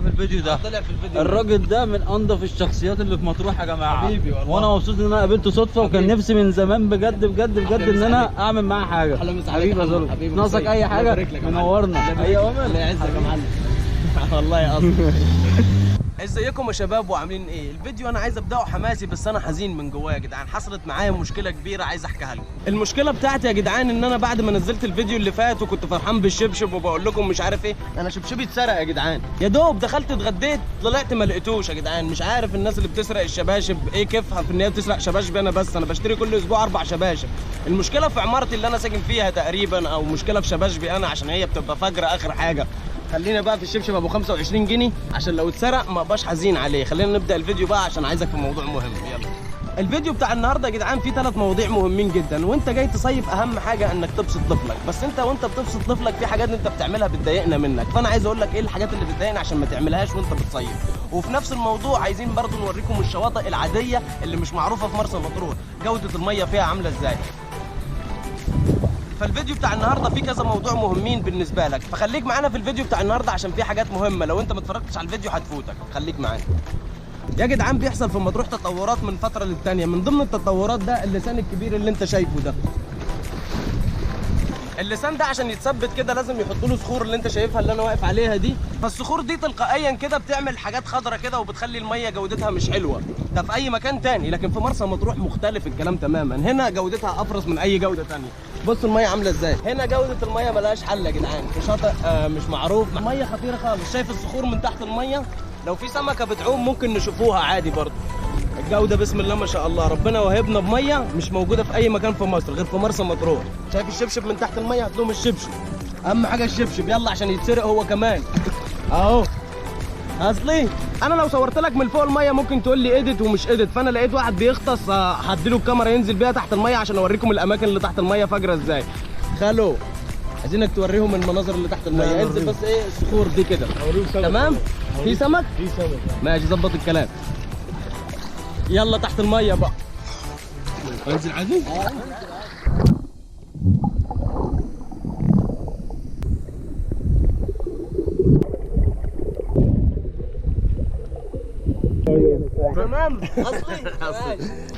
في الفيديو ده. طلع في الفيديو. الراجل ده من انظف الشخصيات اللي في مطروح يا جماعة. حبيبي والله. وانا مبسوط ان انا قابلته صدفة، وكان نفسي من زمان بجد بجد بجد ان انا اعمل معاه حاجة. حبيبي يا زلمة، ناقصك اي حاجة منورنا. ايوه الله يعزك يا معلم. والله يا اصلي. ازيكم يا شباب وعاملين ايه؟ الفيديو انا عايز ابداه حماسي، بس انا حزين من جوايا يا جدعان. حصلت معايا مشكلة كبيرة عايز احكيها لكم. المشكلة بتاعتي يا جدعان ان انا بعد ما نزلت الفيديو اللي فات وكنت فرحان بالشبشب وبقول لكم مش عارف ايه، انا شبشبي اتسرق يا جدعان. يا دوب دخلت اتغديت طلعت ما لقيتوش يا جدعان. مش عارف الناس اللي بتسرق الشباشب ايه كيفها في ان هي بتسرق شباشب. انا بس انا بشتري كل اسبوع 4 شباشب. المشكلة في عمارتي اللي انا ساكن فيها تقريبا، او مشكلة في شباشبي انا عشان هي بتبقى فجره اخر حاجة. خلينا بقى في الشبشب ابو 25 جنيه عشان لو اتسرق ما ابقاش حزين عليه. خلينا نبدا الفيديو بقى عشان عايزك في موضوع مهم. يلا. الفيديو بتاع النهارده يا جدعان فيه 3 مواضيع مهمين جدا. وانت جاي تصيف اهم حاجة انك تبسط طفلك، بس انت وانت بتبسط طفلك في حاجات انت بتعملها بتضايقنا منك، فانا عايز اقول لك ايه الحاجات اللي بتضايقنا عشان ما تعملهاش وانت بتصيف. وفي نفس الموضوع عايزين برضو نوريكم الشواطئ العادية اللي مش معروفة في مرسى مطروح، جوده المية فيها عامله ازاي. فالفيديو بتاع النهارده فيه كذا موضوع مهمين بالنسبة لك، فخليك معانا في الفيديو بتاع النهارده عشان فيه حاجات مهمة لو انت ما اتفرجتش على الفيديو هتفوتك. خليك معانا يا جدعان. بيحصل في مطروح تطورات من فترة للتانيه، من ضمن التطورات ده اللسان الكبير اللي انت شايفه ده. اللسان ده عشان يتثبت كده لازم يحطوا له صخور اللي انت شايفها اللي انا واقف عليها دي، فالصخور دي تلقائيا كده بتعمل حاجات خضرة كده وبتخلي المية جودتها مش حلوة. ده في اي مكان تاني، لكن في مرسى مطروح مختلف الكلام تماما. هنا جودتها افرص من اي جوده تانية. بصوا المية عامله ازاي هنا، جوده المية ملهاش حل يا جدعان. في شاطئ مش معروف، مية خطيرة خالص. شايف الصخور من تحت المية؟ لو في سمكة بتعوم ممكن نشوفوها عادي برضه. الجودة بسم الله ما شاء الله، ربنا وهبنا بميه مش موجودة في اي مكان في مصر غير في مرسى مطروح. شايف الشبشب من تحت المية؟ هات لهم الشبشب، اهم حاجة الشبشب. يلا عشان يتسرق هو كمان اهو. اصلي انا لو صورت لك من فوق المية ممكن تقول لي edit ومش edit، فانا لقيت واحد بيغطس هديله الكاميرا ينزل بيها تحت المية عشان اوريكم الاماكن اللي تحت المية فاجره ازاي. خالو عايزينك توريهم المناظر اللي تحت المية. انزل بس ايه الصخور دي كده. تمام؟ في سمك؟ في سمك. ماشي ظبط الكلام. يلا تحت المية بقى. انزل عادي؟ تمام. اصلي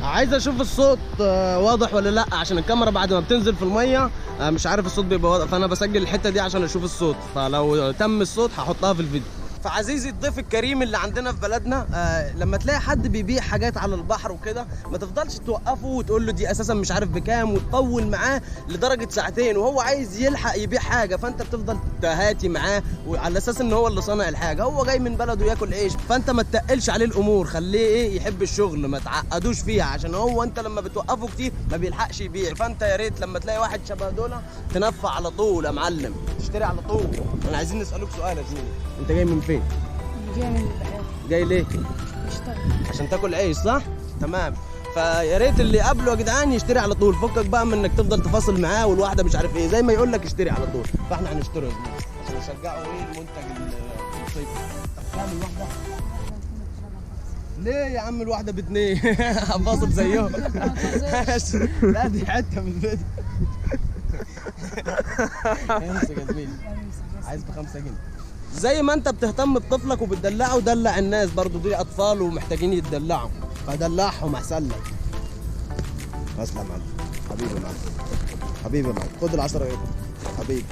عايز اشوف الصوت واضح ولا لا، عشان الكاميرا بعد ما بتنزل في المية مش عارف الصوت بيبقى واضح، فانا بسجل الحتة دي عشان اشوف الصوت، فلو تم الصوت هحطها في الفيديو. فعزيزي الضيف الكريم اللي عندنا في بلدنا، لما تلاقي حد بيبيع حاجات على البحر وكده ما تفضلش توقفه وتقول له دي اساسا مش عارف بكام وتطول معاه لدرجة ساعتين وهو عايز يلحق يبيع حاجة، فانت بتفضل تهاتي معاه وعلى اساس ان هو اللي صانع الحاجة، هو جاي من بلده ياكل عيش، فانت ما تتقلش عليه الامور، خليه ايه يحب الشغل، ما تعقدوش فيها عشان هو انت لما بتوقفه كتير ما بيلحقش يبيع. فانت يا ريت لما تلاقي واحد شبه دول تنفع على طول يا معلم، تشتري على طول. انا عايزين نسالوك سؤال يا زميلي، انت جاي من فين؟ جاي من البحيرة. جاي ليه؟ اشتغل. عشان تاكل عيش صح؟ تمام. فيا ريت اللي قبله يا جدعان يشتري على طول، فكك بقى من انك تفضل تفاصل معاه والواحده مش عارف ايه، زي ما يقول لك اشتري على طول، فاحنا هنشتري يا زميلي عشان نشجعه ايه المنتج الصيفي. طب كام الواحدة؟ ليه يا عم الواحدة باتنين؟ هنفاصل زيهم. لا دي حتة من الفيديو. امسك يا زميلي، عايز ب5 جنيه. زي ما انت بتهتم بطفلك وبتدلعه دلع الناس برضو، دي اطفال ومحتاجين يتدلعوا، فدلعهم احسن لك. اسلم يا معلم، حبيبي يا معلم، حبيبي يا معلم، خد ال10 جنيه حبيبي.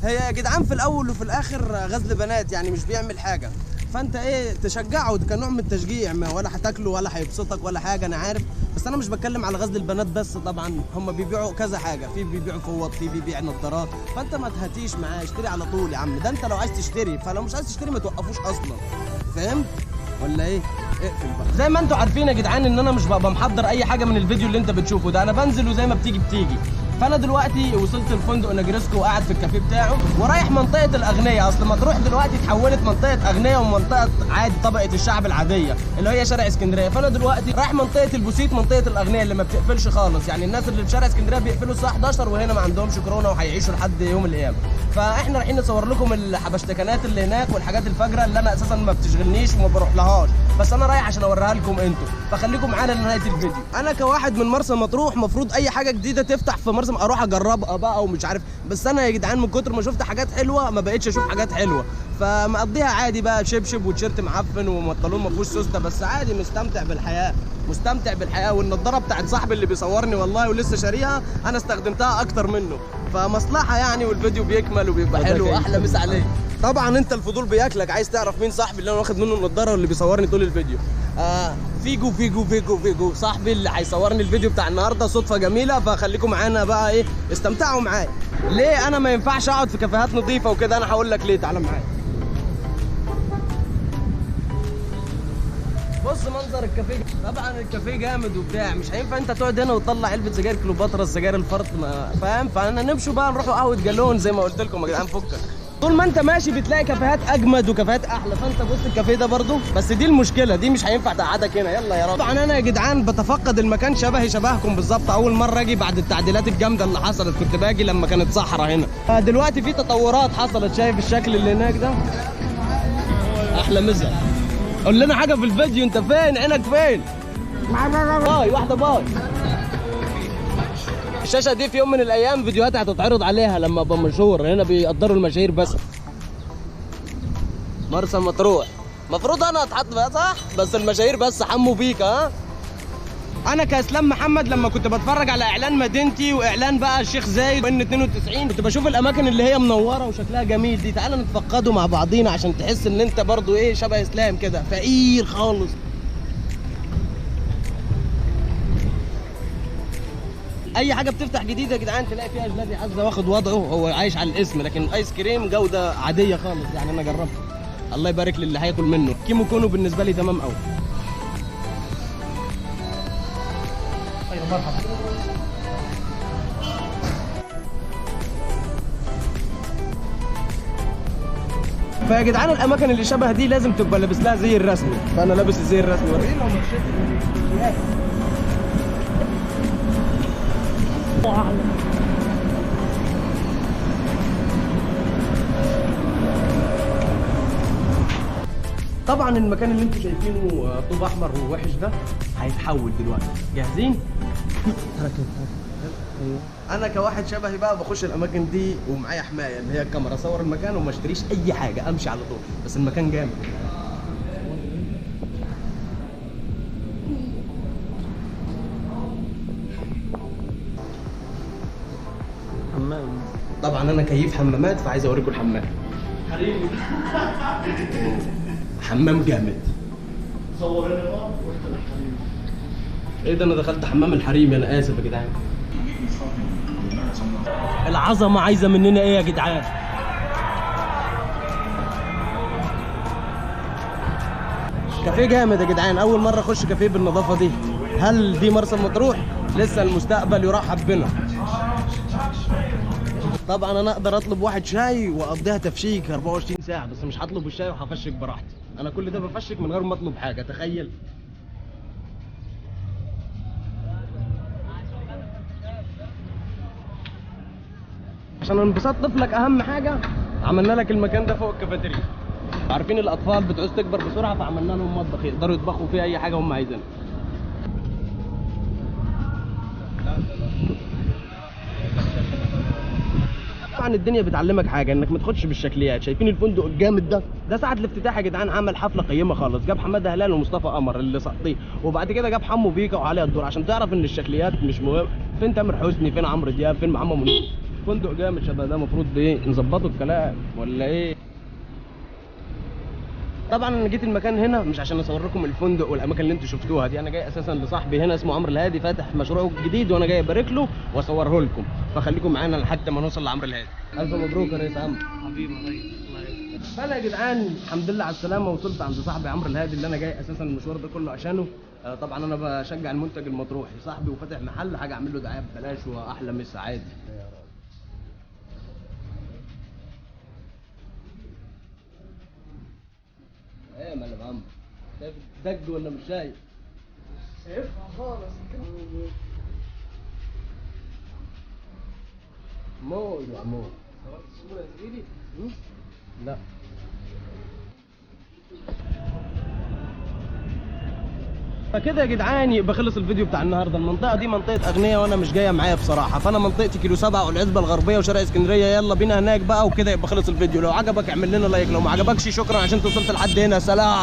هي يا جدعان في الاول وفي الاخر غزل بنات، يعني مش بيعمل حاجة، فانت ايه تشجعه كنوع من التشجيع، ما ولا هتاكله ولا هيبسطك ولا حاجة، انا عارف، بس انا مش بتكلم على غزل البنات بس، طبعا هم بيبيعوا كذا حاجة، في بيبيعوا فوط، في بيبيع نظارات، فانت ما تهاتيش معاه، اشتري على طول يا عم، ده انت لو عايز تشتري، فلو مش عايز تشتري ما توقفوش اصلا، فهمت ولا ايه؟ اقفل بقى. زي ما انتوا عارفين يا جدعان ان انا مش ببقى محضر اي حاجة من الفيديو اللي انت بتشوفه ده، انا بنزل وزي ما بتيجي بتيجي. فانا دلوقتي وصلت الفندق نجرسكو وقاعد في الكافيه بتاعه ورايح منطقة الاغنياء. اصل مطروح دلوقتي اتحولت منطقة اغنياء ومنطقة عادي طبقه الشعب العادية اللي هي شارع اسكندرية. فانا دلوقتي رايح منطقة البوسيت، منطقة الاغنياء اللي ما بتقفلش خالص، يعني الناس اللي في شارع اسكندرية بيقفلوا الساعة 11 وهنا ما عندهمش كورونا وهيعيشوا لحد يوم القيامة. فاحنا رايحين نصور لكم الحبشتكنات اللي هناك والحاجات الفجرة اللي انا اساسا ما بتشغلنيش وما بروح لهاش، بس انا رايح عشان اوريها لكم انتوا، فخليكم معانا لنهاية الفيديو. انا كواحد من مرسى مطروح مفروض اي حاجة جديدة تفتح في مرسى مرسى اروح اجربها بقى ومش عارف. بس انا يا جدعان من كتر ما شفت حاجات حلوة ما بقتش اشوف حاجات حلوة، فمقضيها عادي بقى، شبشب وتيشيرت معفن وبنطلون ما فيهوش سوسته، بس عادي مستمتع بالحياة، مستمتع بالحياة. والنضاره بتاعت صاحبي اللي بيصورني والله ولسه شاريها انا استخدمتها اكتر منه، فمصلحه يعني. والفيديو بيكمل وبيبقى حلو، احلى مسا عليه. طبعا انت الفضول بياكلك، عايز تعرف مين صاحبي اللي انا واخد منه النضارة واللي بيصورني طول الفيديو. فيجو فيجو فيجو فيجو صاحبي اللي هيصورني الفيديو بتاع النهارده، صدفة جميلة، فخليكم معانا بقى ايه، استمتعوا معايا. ليه انا ما ينفعش اقعد في كافيهات نظيفة وكده؟ انا هقول لك ليه، تعالى معايا. بص منظر الكافيه، طبعا الكافيه جامد وبتاع، مش هينفع انت تقعد هنا وتطلع علبة سجاير كليوباترا، السجاير الفرط، ما فاهم. فانا نمشوا بقى نروحوا قهوة جالون زي ما قلت لكم يا جدعان، فكك. طول ما انت ماشي بتلاقي كافيهات اجمد وكافيهات احلى، فانت بص الكافيه ده برضو، بس دي المشكلة، دي مش هينفع تقعدك هنا. يلا يا رب. طبعا انا يا جدعان بتفقد المكان، شبهي شبهكم بالظبط، اول مرة اجي بعد التعديلات الجامدة اللي حصلت، كنت باجي لما كانت صحراء هنا، دلوقتي في تطورات حصلت. شايف الشكل اللي هناك ده؟ احلى مزه. قول لنا حاجة في الفيديو، انت فين؟ عينك فين؟ bye واحدة bye. الشاشة دي في يوم من الايام فيديوهاتي هتتعرض عليها لما ابقى مشهور، هنا بيقدروا المشاهير بس. مرسى مطروح المفروض انا اتحط بقى صح، بس المشاهير بس. حمو بيك. ها انا كاسلام محمد لما كنت بتفرج على اعلان مدينتي واعلان بقى الشيخ زايد وان 92 كنت بشوف الاماكن اللي هي منورة وشكلها جميل دي. تعالى نتفقده مع بعضينا عشان تحس ان انت برضو ايه شبه اسلام كده، فقير خالص. اي حاجة بتفتح جديدة يا جدعان تلاقي فيها جلادي عزه واخد وضعه، هو عايش على الاسم، لكن ايس كريم جوده عادية خالص يعني. انا جربته، الله يبارك للي هياكل منه. كيمو كونو بالنسبة لي تمام قوي. مرحبا. فيا جدعان الاماكن اللي شبه دي لازم تبقى لابس لها زي الرسمي، فانا لابس الزي الرسمي. وريني لو مشيت. طبعا المكان اللي انتم شايفينه طوب احمر ووحش ده هيتحول دلوقتي. جاهزين؟ انا كواحد شبهي بقى بخش الاماكن دي ومعايا حماية اللي هي الكاميرا، اصور المكان وما اشتريش اي حاجة، امشي على طول، بس المكان جامد. حمام. طبعا انا كيف حمامات، فعايز اوريكم الحمام. حريمي. حمام جامد. صور هنا بقى ورحت للحريم. ايه ده، انا دخلت حمام الحريم، انا اسف يا جدعان. العظمة عايزه مننا ايه يا جدعان؟ كافيه جامد يا جدعان، اول مرة اخش كافيه بالنظافة دي. هل دي مرسى مطروح؟ لسه المستقبل يرحب بنا. طبعا انا اقدر اطلب واحد شاي واقضيها تفشيك 24 ساعة، بس مش هطلب الشاي وهفشك براحتي. انا كل ده بفشك من غير ما اطلب حاجة، تخيل. عشان انبساط طفلك اهم حاجة، عملنا لك المكان ده فوق الكافيتيريا. عارفين الاطفال بتعوز تكبر بسرعة، فعملنا لهم مطبخ يقدروا يطبخوا فيه اي حاجة هم عايزينها. طبعا الدنيا بتعلمك حاجة، انك ما تاخدش بالشكليات. شايفين الفندق الجامد ده؟ ده ساعة الافتتاح يا جدعان عمل حفلة قيمة خالص، جاب حمادة هلال ومصطفى قمر اللي سقطيه، وبعد كده جاب حمو بيكا وعلي الدور، عشان تعرف ان الشكليات مش مهم. فين تامر حسني؟ فين عمرو دياب؟ فين محمد منير؟ فندق جامد شبه ده المفروض ايه نظبطه الكلام ولا ايه؟ طبعا انا جيت المكان هنا مش عشان اصور لكم الفندق والاماكن اللي انتم شفتوها دي، انا جاي اساسا لصاحبي هنا اسمه عمرو الهادي، فاتح مشروعه الجديد وانا جاي ابارك له واصوره لكم، فخليكم معانا لحد ما نوصل لعمرو الهادي. الف مبروك يا ريس عمرو. حبيبي الله يخليك. فانا يا جدعان الحمد لله على السلامة، وصلت عند صاحبي عمرو الهادي اللي انا جاي اساسا المشوار ده كله عشانه. طبعا انا بشجع المنتج المطروحي، صاحبي وفاتح محل، حاجة اعمل له دعاية ببلاش واحلى مسا عادي. ايه يا معلم عمرو، شايف الدج ولا مش شايف؟ شايفها خالص. موز يا عمو. صورت الصورة يا زميلي؟ لا. فكده يا جدعان يبقى خلص الفيديو بتاع النهارده. المنطقة دي منطقة اغنياء وانا مش جاية معايا بصراحة، فانا منطقتي كيلو 7 والعزبه الغربية وشارع اسكندرية. يلا بينا هناك بقى. وكده يبقى خلص الفيديو. لو عجبك اعمل لنا لايك، لو ما عجبكش شكرا عشان انت وصلت لحد هنا. سلام.